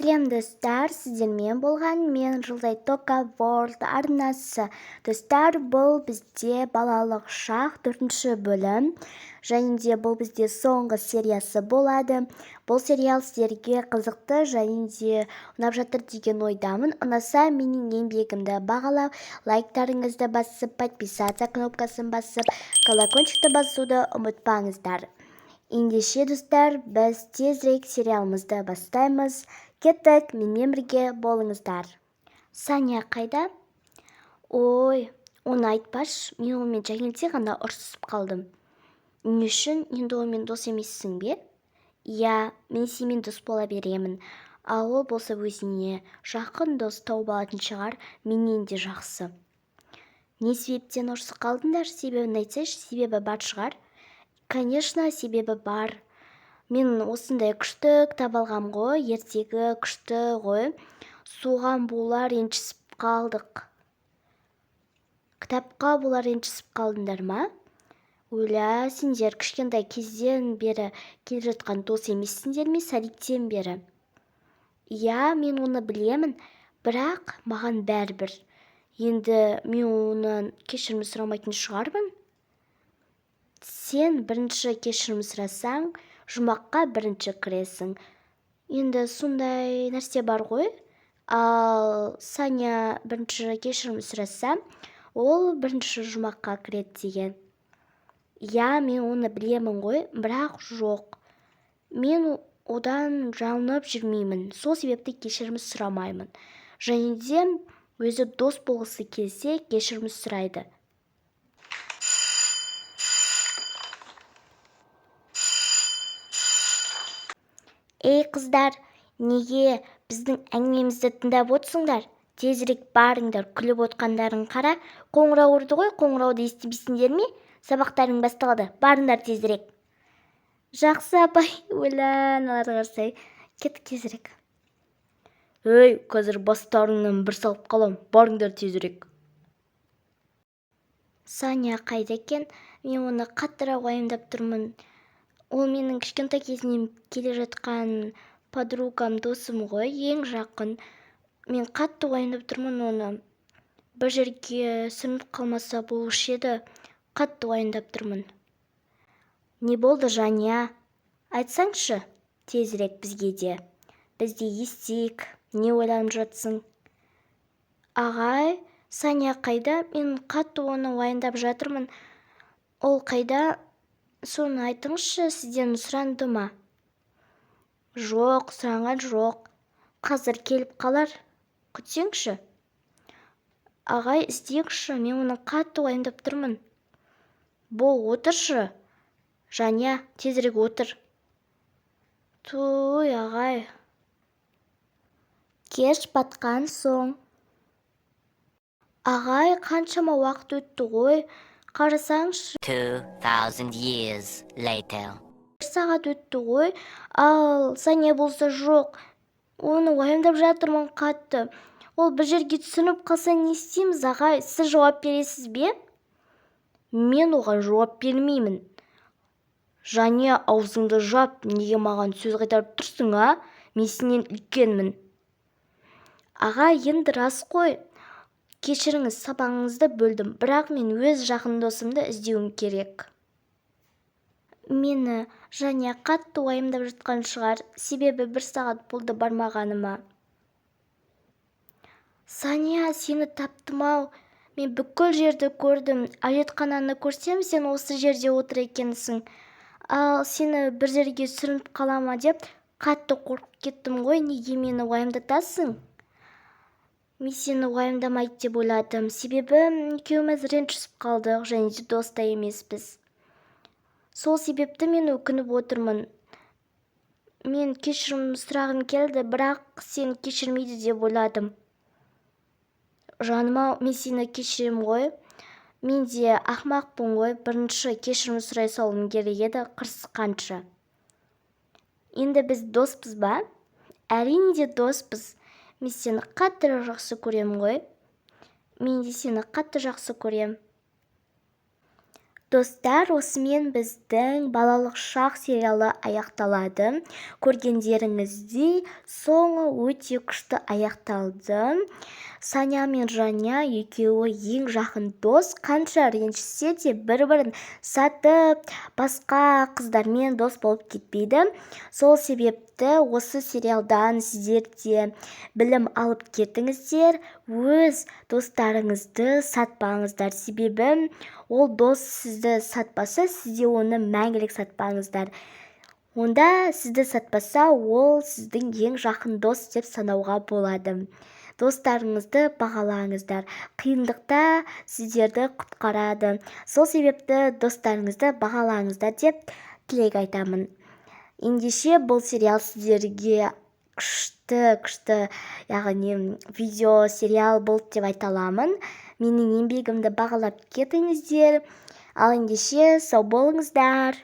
Сәлем, достар! Сіздермен болған мен, Жұлдызай Тока Ворлд арнасы. Достар, бұл бізде «Балалық шақ» төртінші бөлім және де бұл бізде соңғы сериясы болады. Бұл сериал сіздерге қызықты және де ұнап жатыр деген ойдамын. Ұнаса, менің еңбегімді бағалап, лайктарыңызды басып, подписаться кнопкасын басып, колокольчикті басуды ұмытпаңыздар. Ендеше, достар, біз тезірек сериалымызды бастаймыз. Кеттік, менімен бірге болыңыздар. Саня қайда? Ой, оны айтпашы, мен онымен жаңылте ғана ұрсысып қалдым. Не үшін? Енді онымен дос емессің бе? Иә, мен сенімен дос бола беремін, ал ол болса өзіне жақын дос тауып алатын шығар, менен де жақсы. Не себептен ұрысып қалдыңдар? Себебін айтсайшы, себебі бар шығар. Конечно, себебі бар. Мен осындай күшті кітап алғам ғой, ертегі күшті ғой, соған бола ренжісіп қалдық. Кітапқа бола ренжісіп қалдыңдар ма? Өлә, сендер кішкентай кезден бері келе жатқан дос емессіңдер ме, садиктен бері? Иә, мен оны білемін, бірақ маған бәрібір. Енді мен онан кешірім сұрамайтын шығармын. Сен бірінші кешірім сұрасаң, жұмаққа бірінші кіресің. Енді сондай нәрсе бар ғой. Ал Саня бірінші кешірім сұраса, ол бірінші жұмаққа кіреді деген. Иә, мен оны білемін ғой, бірақ жоқ, мен одан жалынып жүрмеймін, сол себепті кешірім сұрамаймын. Және де өзі дос болғысы келсе, кешірім сұрайды. Ей, қыздар, неге біздің әңгімемізді тыңдап отырсыңдар? Тезірек барыңдар. Күліп отқандарың қара. Қоңырау ұрды ғой, қоңырауды естімейсіңдер ме? Сабақтарың басталды, барыңдар тезірек. Жақсы, апай. Өлә, аналарды қарасай. Кеттік тезірек. Ей, қазір бастарыңнан бір салып қалам, барыңдар тезірек. Саня қайда екен? Мен оны қаттырақ уайымдап тұрмын. Ол менің кішкентай кезімнен келе жатқан подругам, досым ғой, ең жақын. Мен қатты уайымдап тұрмын оны. Бір жерге сүрініп қалмаса болушы еді. Қатты уайымдап тұрмын. Не болды, Жания? Айтсаңшы тезірек бізге де, біз де естиік, не ойланып жатсың? Ағай, Саня қайда? Мен қатты оны уайымдап жатырмын. Ол қайда, соны айтыңызшы. Сізден сұранды ма? Жоқ, сұранған жоқ. Қазір келіп қалар, күтсеңші. Ағай, іздеңізші, мен оны қатты уайымдап тұрмын. Бол, отыршы. Жания, тезірек отыр. Туй, ағай. Кеш батқан соң. Ағай, қаншама уақыт өтті ғой, қарасаңшы. 2,000 years later. Бір сағат өтті ғой, ал Саня болса жоқ. Оны уайымдап жатырмын қатты. Ол бір жерге түсініп қалса, не істейміз, ағай? Сіз жауап бересіз бе? Мен оған жауап бермеймін. Жания, аузыңды жап. Неге маған сөз қайтарып тұрсың, а? Мен сенен үлкенмін. Аға, енді рас қой. Кешіріңіз, сабағыңызды бөлдім, бірақ мен өз жақын досымды іздеуім керек. Мені Жания қатты уайымдап жатқан шығар, себебі бір сағат болды бармағаныма. Саня, сені таптым-ау. Мен бүкіл жерді көрдім. Әжетхананы көрсем, сен осы жерде отыр екенсің. Ал сені бір жерге сүрініп қала ма деп қатты қорқып кеттім ғой. Неге мені уайымдатасың? Мен сені уайымдамайды деп ойладым, себебі екеуміз ренжісіп қалдық және де дос та емеспіз. Сол себепті мен өкініп отырмын. Мен кешірім сұрағым келді, бірақ сен кешірмейді деп ойладым. Жаным-ау, мен сені кешірем ғой. Мен де ақымақпын ғой, бірінші кешірім сұрай салуым керек еді қырсыққанша. Енді біз доспыз ба? Әрине де доспыз. Мен сені қатты жақсы көремін ғой. Мен де сені қатты жақсы көрем. Достар, осымен біздің «Балалық шақ» сериалы аяқталады. Көргендеріңіздей, соңы өте күшті аяқталды. Саня мен Жаня екеуі ең жақын дос. Қанша ренжісе де, бір бірін сатып, басқа қыздармен дос болып кетпейді. Сол себепті осы сериалдан сіздер де білім алып кетіңіздер: өз достарыңызды сатпаңыздар. Себебі ол дос сізді сатпаса, сіз де оны мәңгілік сатпаңыздар. Онда сізді сатпаса, ол сіздің ең жақын дос деп санауға болады. Достарыңызды бағалаңыздар, қиындықта сіздерді құтқарады. Сол себепті достарыңызды бағалаңыздар деп тілек айтамын. Ендеше, бұл сериал сіздерге күшті, күшті, яғни видео сериал болды деп айта аламын. Менің еңбегімді бағалап кетіңіздер. Ал ендеше, сау болыңыздар.